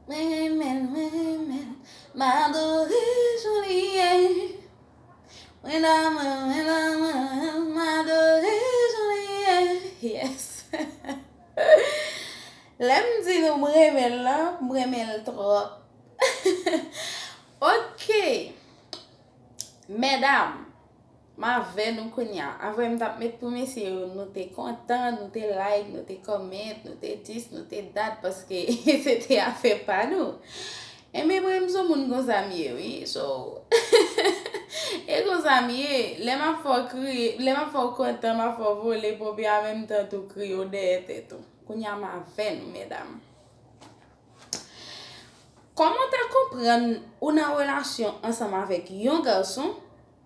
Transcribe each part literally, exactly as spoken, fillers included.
Mwen renmen l, mwen renmen l, m adore jan li ye. Mwen damou, mwen damou, m adore jan li ye. Yes. Lè m di nou m renmen l lan, m renmen l twòp. Ok. Medam, m avè nou kounye a. Avè m t ap met pou mesye yo, nou te kontan, nou te like, nou te comment, nou te dis, nou te dat, paske se te afè pa nou. Enben, mwen, m se yon moun konsa m ye, wi. So, e konsa m ye. Lè m ap fè w kriye, lè m ap fè w kontan, m ap fè w vole, ponpe an menm tan tou kriye w dèyè tèt ou. Kounye a, m avè nou, medam. Kòman w ta konprann ou nan relasyon ansanm avèk yon gason,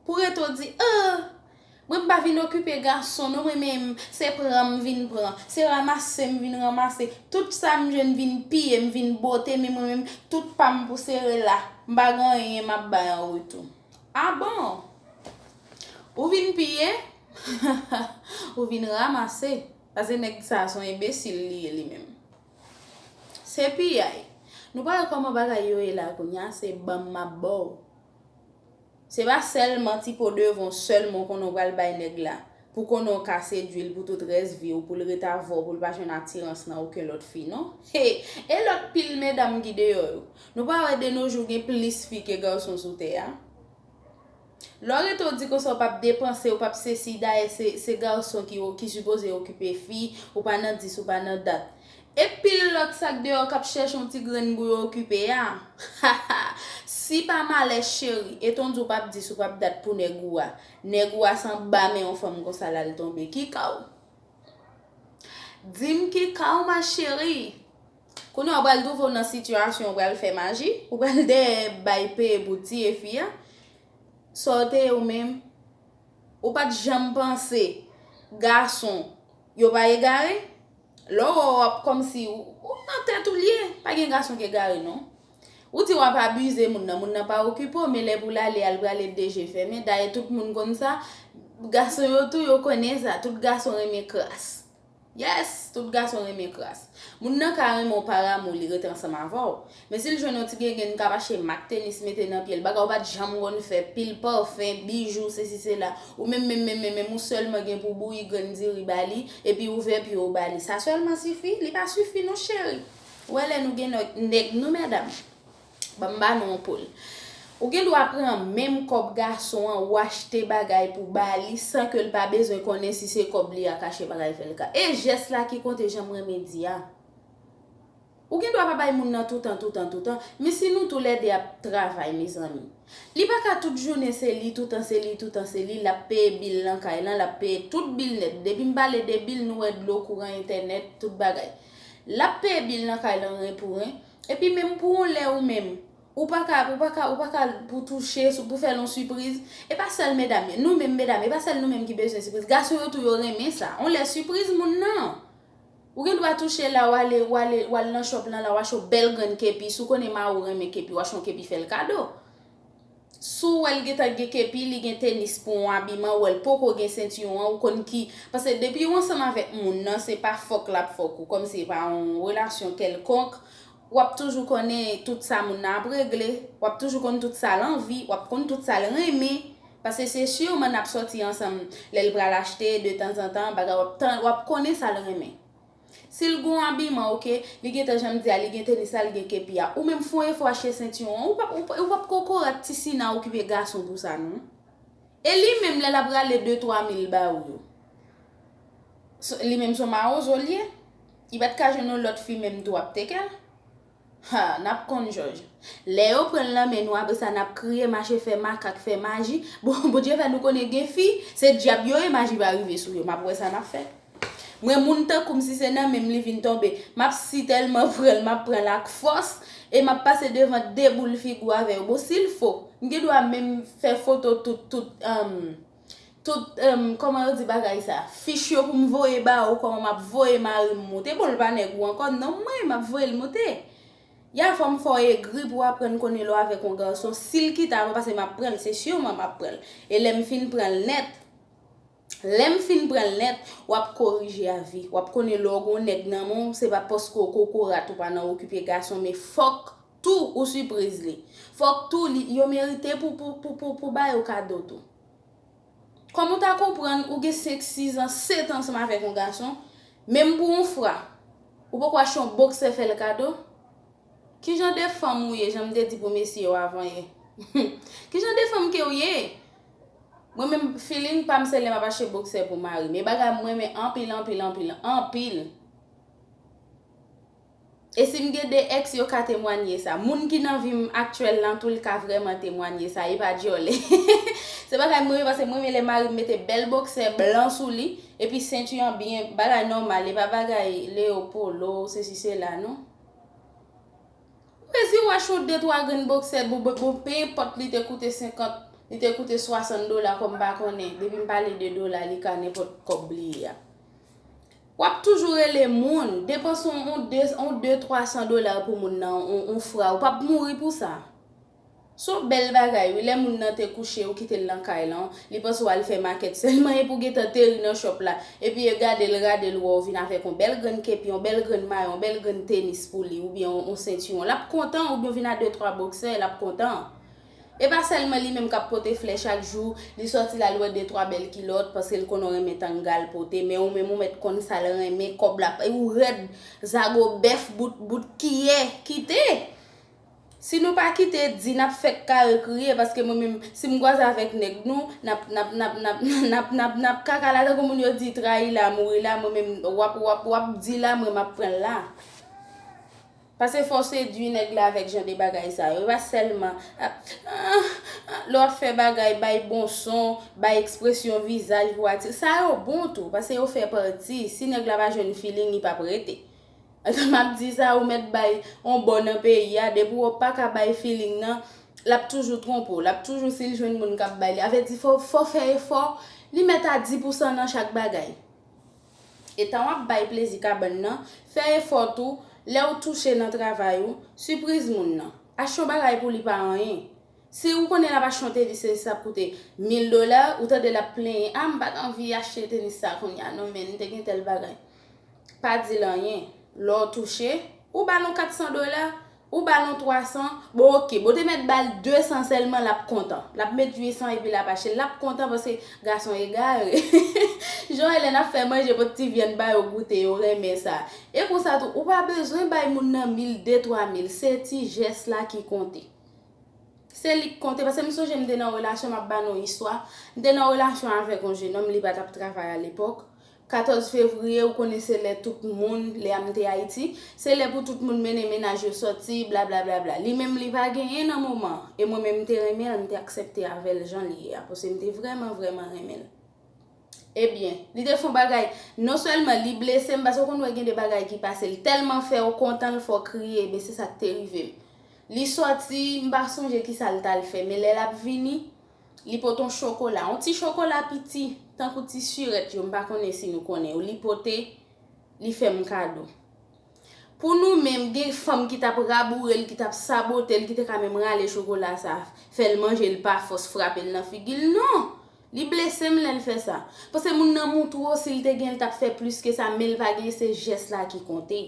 pou rete w di, ah, mwen m pa vin okipe gason non, mwen menm, se pran m vin pran, se ranmase m vin ranmase, tout sa m jwenn vin piye, m vin bote, men mwen menm, tout pa m pou sere la, m pa gen anyen m ap bay an retou. Ah bon? Ou vin piye? Ou vin ranmase? Paske nèg sa se yon enbesil li ye li menm. Se piyay. Nou pa wè kòman bagay yo ye la kounye a, se ban m m ap ba w. Se pa sèlman ti po devan w sèlman w konnen w pral bay nèg la, pou konnen w ka sedui l pou tout rès vi w, pou l ret avè w, pou l pa jwenn atirans nan okenn lòt fi, non. Hey! E lòt pil medam ki deyò yo. Nou pa wè de nos jours gen plis fi ke gason sou tè a? Lè w rete w di konsa w p ap depanse, w p ap sesi, dayè se, se gason ki, ki sipoze okipe fi, ou pa nan dis, ou pa nan dat. E pil lòt sa k deyò k ap chèche yon ti grenn pou yo okipe a. Si pa malè cheri, e ton di w p ap dis, ou p ap dat pou nèg ou a. Nèg ou a se anba men yon fanm konsa l al tonbe. Ki ka w? Di m ki ka w, ma chérie. Kounye a w pral twouve w nan sitiyasyon, w pral fè maji, ou pral dèyè bay peye pou tiye fi a. Sa w te ye ou menm? Ou pa t janm panse gason yo pa egare? Lè w wè w ap kòmsi ou, ou nan tèt ou l ye, pa gen gason k egare non. Ou di w ap abize moun nan, moun nan pa okipe w, men lè pou l ale a, l prale de je fèmen. Dayè tout moun konn sa, gason yo tou yo konnen sa, tout gason renmen kras. Yes, tout gason renmen kras. Moun nan ka renmen w par amour, li rete ansanm avè w. Men si l jwenn yon ti gengenn k ap achte mak tenis mete nan pye l, bagay ou pa t janm konn fè, pil pafen, bijou, sesi sela, ou menm, menm, menm, menm, menm, ou sèlman gen pou w bouyi grenn diri ba li, epi ouvè pye w ba li. Sa sèlman sifi? Li pa sifi non, cheri. Ou wè lè nou gen nèg, nèg nou, medam. Ban m ba nou yon pòl. Ou gen dwa pran menm kòb gason an, ou achte bagay pou ba li, san ke l pa bezwen konnen si se kòb li a k achte bagay fè l ka. E jès la ki konte, jan m renmen di a. Ou gen dwa pa bay moun nan toutan, toutan, toutan, men si nou toulède ap travay, mezanmi, li pa ka tout jounen se li, toutan se li, toutan se li, l ap peye bil nan kay lan, l ap peye tout bil nèt. Depi m pale de bil, nou wè dlo, kouran, entènèt, tout bagay. L ap peye bil nan kay lan ren pou ren, epi menm pou yon lè ou menm, ou pa ka, ou pa ka, ou pa ka pou touche, sou, pou fè l yon sipriz. E pa sèl medam yo, nou menm medam, e pa sèl nou menm ki bezwen sipriz. Gason yo tou yo renmen sa. Yon lè sipriz moun nan. Ou gen dwa touche la, w ale, w ale, w al nan shop lan la, w achte yon bèl grenn kepi. Si w konnen mari w renmen kepi, w achte yon kepi fè l kado. Si w wè l gentan gen kepi, li gen tenis pou yon abiman, w wè l poko gen sentiwon an, ou konn ki. Paske depi w ansanm avèk moun nan, se pa fòk l ap fòk ou, kòmsi se pa yon relasyon kèlkonk, w ap toujou konnen tout sa moun nan ap regle, w ap toujou konn tout sa l anvi, w ap konn tout sa l renmen. Paske se siman n ap sòti ansanm, lè l pral achte, de tanzantan, bagay w ap tan, w ap konnen sa l renmen. Si l gen yon abiman, oke, li gentan, jan m di a, li gen tenis la, li gen kepi a. Ou menm fè yon efò achte sentiwon an, ou p ap, ou p ap, ou p ap kokorat ti sina okipe gason pou sa non. E li menm lè l ap rale de twa mil ba ou yo. So, li menm se yon mawozo l ye. Li pa t ka jwenn yon lòt fi menm tou ap teke l. Ha, n ap konn jòj. Lè yo pran l nan men nou, apre sa n ap kriye, mache fè makak, fè maji. Bon, Bondye fè nou konnen gen fi, se dyab yo ye, maji pa rive sou yo. M ap wè sa n ap fè. Mwen, moun tankou m, si se nan men m li vin tonbe, m ap si tèlman pran l, m ap pran l ak fòs, e m ap pase devan de boul figi w avè yo. Bon, si l fo, m gen dwa menm fè foto tout, tout, um, tout, um, kòman yo di bagay sa? Fich yo pou m voye ba ou, kòman m ap voye mari m moute. Bon, l pa nèg ou ankò, non, mwen, m ap voye l moute. Ya fò m fè w egri pou w aprann konnen lè w avèk yon gason, si l kite avè w, paske m ap pran l, se siman m ap pran l. E lè m fin pran l nèt, Lè m fin pran l nèt, w ap korije avi. W ap konnen lè w gen yon nèg nan men w, se pa paske w kokorat ou pa nan okipe gason, men fòk tou ou sipriz li. Fòk tou li, yo merite pou, pou, pou, pou, pou ba yo kado tou. Kòm ou ta konprann, ou gen senk, sis an, sèt an ansanm avèk yon gason, menm pou yon fwa, ou poko achte yon boksè fè l kado? Ki jan de fanm ou ye, jan m te di pou mesye yo avan yè? Ki jan de fanm ke w ye? Mwen menm, feeling pa m se lè m ap achte boksè pou mari m. E bagay mwen renmen anpil, anpil, anpil, anpil. E si m gen de ex, yo ka temwanye sa. Moun ki nan vi m aktyèl lan tou, l ka vrèman temwanye sa. E pa dyòlè. Se bagay mwen renmen, paske mwen renmen lè mari m mete bèl boksè blan sou li, epi senti an byen, bagay nòmal, e pa bagay Leo Polo, sesi sela, non. Ou rezi ou achte yon de twa grenn boksè, bon, bon, bon, pe enpòt li te koute senkant, li te koute swasann dola, kòm m pa konnen. Depi m pale de dola, li ka nenpòt kòb li ye a. W ap toujou rele moun, depanse yon, yon de, yon de, twa san dola pou moun nan, yon, yon fwa, ou p ap mouri pou sa. Se yon bèl bagay, wi, lè moun nan te kouche, ou kite l nan kay lan, li panse w al fè makèt sèlman, epi w gentan teri nan chòp la, epi e gade l, rade l, wè w vin avèk yon bèl grenn kepi, yon bèl grenn mayo, yon bèl grenn tenis pou li, oubyen yon, yon sentiwon. L ap kontan, oubyen w vin a de twa boksè, l ap kontan. E pa sèlman li menm k ap pote flè chak jou, li sòti l al wè de twa bèl kilòt, paske l konnen w renmen tanga l pote, men ou menm ou mèt konn sa l renmen, kòb la, ou rèd, zago bèf, bout, bout kiyè, kite! Si nou pa kite di, n ap fèk kare kriye, paske mwen menm, si m kwaze avèk nèg nou, n ap, n ap, n ap, n ap, n ap, n ap, n ap kaka la, tankou moun yo di, trayi la, mouri la, mwen menm, w ap, w ap, w ap di la, mwen m ap pran l la. Paske fò w sedui nèg la avèk jan de bagay sa yo. E pa sèlman, ah, ah, ah, lè w ap fè bagay, bay bon son, bay ekspresyon vizaj pou atire. Sa yo bon tou, paske yo fè pati. Si nèg la pa jwenn feeling, li p ap rete. M ap di sa, ou mèt bay on bò nan peyi a, depi w pa ka bay feeling nan, l ap toujou twonpe w, l ap toujou, si l jwenn moun k ap bay li. Avèdi fò, fò fè efò, li mèt a dis pousan nan chak bagay. E tan w ap bay plezi kabann nan, fè efò tou, lè w touche nan travay ou, sipriz moun nan. Achte yon bagay pou li pa anyen. Si ou konnen l ap achte yon tenis, tenis la ap koute mil dola, ou tande l ap plenyen, a, m pa t anvi achte tenis sa kounye a, non, men m te gen tèl bagay. Pa di l anyen. Lè w touche, ou ba l yon kat san dola, ou ba l yon twa san, bon, oke, bon, te mèt ba l de san sèlman, l ap kontan. L ap met uit san epi l ap achte l, l ap kontan paske gason egare. Jan w wè lè n ap fè manje, pot ti vyann ba yo goute, yo renmen sa. E konsa tou, ou pa bezwen bay moun nan mil, de, twa mil, se ti jès la ki konte. Se li k konte, paske m sonje m te nan relasyon, m ap ba nou istwa. M te nan relasyon avèk yon jenòm, li pa t ap travay alepòk. Katòz fevriye, ou konnen se lè tout moun, lè a m te Ayiti, se lè pou tout moun mennen mennaj yo sòti, bla, bla, bla, bla. Li menm, li pa genyen nan moman an. E mwen menm, m te renmen l, m te aksepte avè l jan li ye a, paske m te vrèman, vrèman renmen l. Ebyen, li te fè yon bagay, non sèlman li blese m, paske w konn wè gen de bagay ki pase, li tèlman fè w kontan, l fè w kriye, ebyen, se sa k te rive m. Li sòti, m pa sonje kisa l t al fè, men lè l ap vini, li pote yon chokola, yon ti chokola piti, tankou ti sirèt yo, m pa konnen si nou konnen yo, li pote, li fè m kado. Pou nou menm, gen fanm ki t ap raboure l, ki t ap sabote l, ki te ka menm rale chokola sa, fè l manje l pa fòs, frape l nan figi l, non! Li blese m lè l fè sa. Paske moun nan montre w si l te gen, l t ap fè plis ke sa, men l pa gen, se jès la ki konte.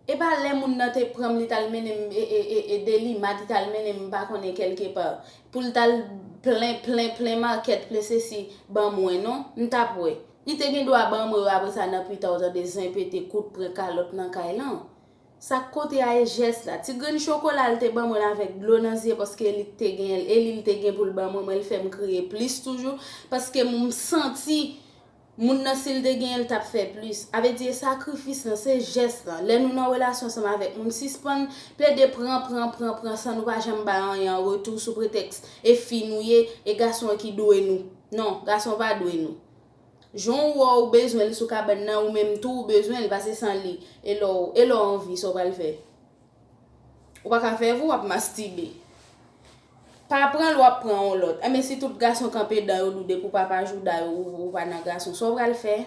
E pa lè moun nan te pran m, li t al mennen m, e, e, e, e Delima, li t al mennen m, m pa konnen kèlkepa, pou l t al plen, plen, plen makèt, plen sesi, ban mwen, non, m t ap wè. Li te gen dwa ban mwen yo, apre sa, nan pita, w tande zen pete, kout pran kalòt nan kay lan. Sa k konte a e jès la. Ti grenn chokola l te ban mwen l avèk dlo nan zye, paske li te gen, e li l te gen pou l ban mwen, mwen l fè m kriye plis toujou, paske m santi moun nan, si l te genyen, l t ap fè plis. A vle di, e sakrifis lan, se jès lan. Lè nou nan relasyon ansanm avèk moun, sispann plede pran, pran, pran, pran, san nou pa janm bay anyen an retou sou pretèks e fi nou ye, e gason an ki dwe nou. Non, gason pa dwe nou. Jan w wè w bezwen l sou kabann nan, ou menm tou ou bezwen l, paske san li, e lè w, e lè w anvi, sa w pral fè? Ou pa ka fè vi w ap mastibe. Pa pran l, w ap pran yon lòt. Enben, si tout gason kanpe dan yo di w depi w pa pa jouda yo, ou, ou pa nan gason, sa w pral fè?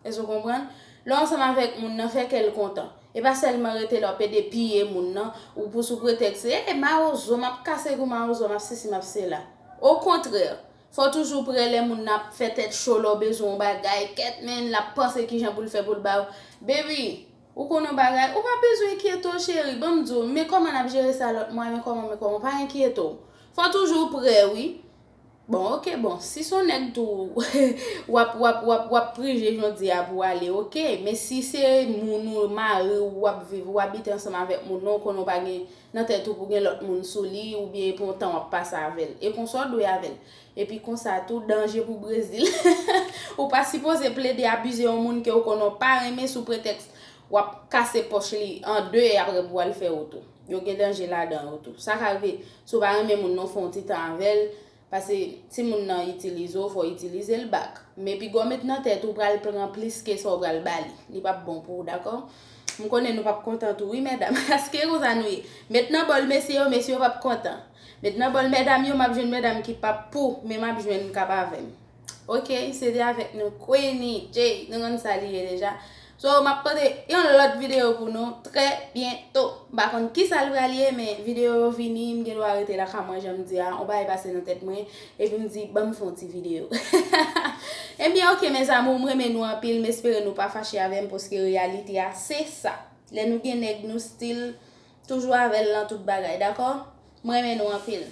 Èske w konprann? Lè w ansanm avèk moun nan, fè kè l kontan. E pa sèlman rete la w pede piye moun nan, ou pou sou pretèks, e, mawozo, m ap kase kou mawozo, m ap sesi, m ap sela. Okontrè, Fò w toujou prè lè moun nan ap fè tèt cho, lè w bezwen yon bagay, kèt, men l ap panse kijan pou l fè pou l ba w. Baby, ou konn yon bagay, ou pa bezwen enkyete w, cheri. Ban m di w, men kòman n ap jere sa lòt mwa, men kòman, men kòman, pa enkyete w. Fò w toujou prè, wi. Bon, oke, bon, si se yon nèg tou, w ap, w ap, w ap, w ap prije jodi a pou w ale, oke. Men si se moun ou, mari w, w ap viv, ou abite ansanm avèk moun nan, ou konnen w pa gen nan tèt ou pou gen lòt moun sou li, oubyen e pou yon tan w ap pase avè l. E konsa w dwe avè l. Epi konsa tou, danje pou Brezil. Ou pa sipoze plede abize yon moun ke w konnen w pa renmen sou pretèks w ap kase pòch li an de apre pou w al fè wout ou. Yo gen danje ladan yo tou. Sa ka rive, si w pa renmen moun nan, w fè yon ti tan avè l, paske si moun nan itilize w, fò w itilize l back. Men piga w met nan tèt ou pral pran plis ke sa w pral ba li. Li p ap bon pou ou, dakò? M konnen nou p ap kontan tou, wi, medam. Paske e konsa nou ye. Met nan bòl mesye yo, mesye yo p ap kontan. Met nan bòl medam yo, m ap jwenn medam ki p ap pou, men m ap jwenn k ap avè m. Oke, se te avèk nou Queenie J. Nou konn sa li ye deja. So, m ap pote yon lòt videyo pou nou trè byento. M pa konn kisa l pral ye, men videyo yo vini, m gen dwa rete lakay mwen, jan m di a, yon bagay pase nan tèt mwen, epi m di, ban m fè yon ti videyo. Ebyen, oke, mes amours, m renmen nou anpil, m espere nou pa fache avè m, paske reyalite a, se sa. Lè nou gen nèg, nou still toujou avè l nan tout bagay, dakò? M renmen nou anpil.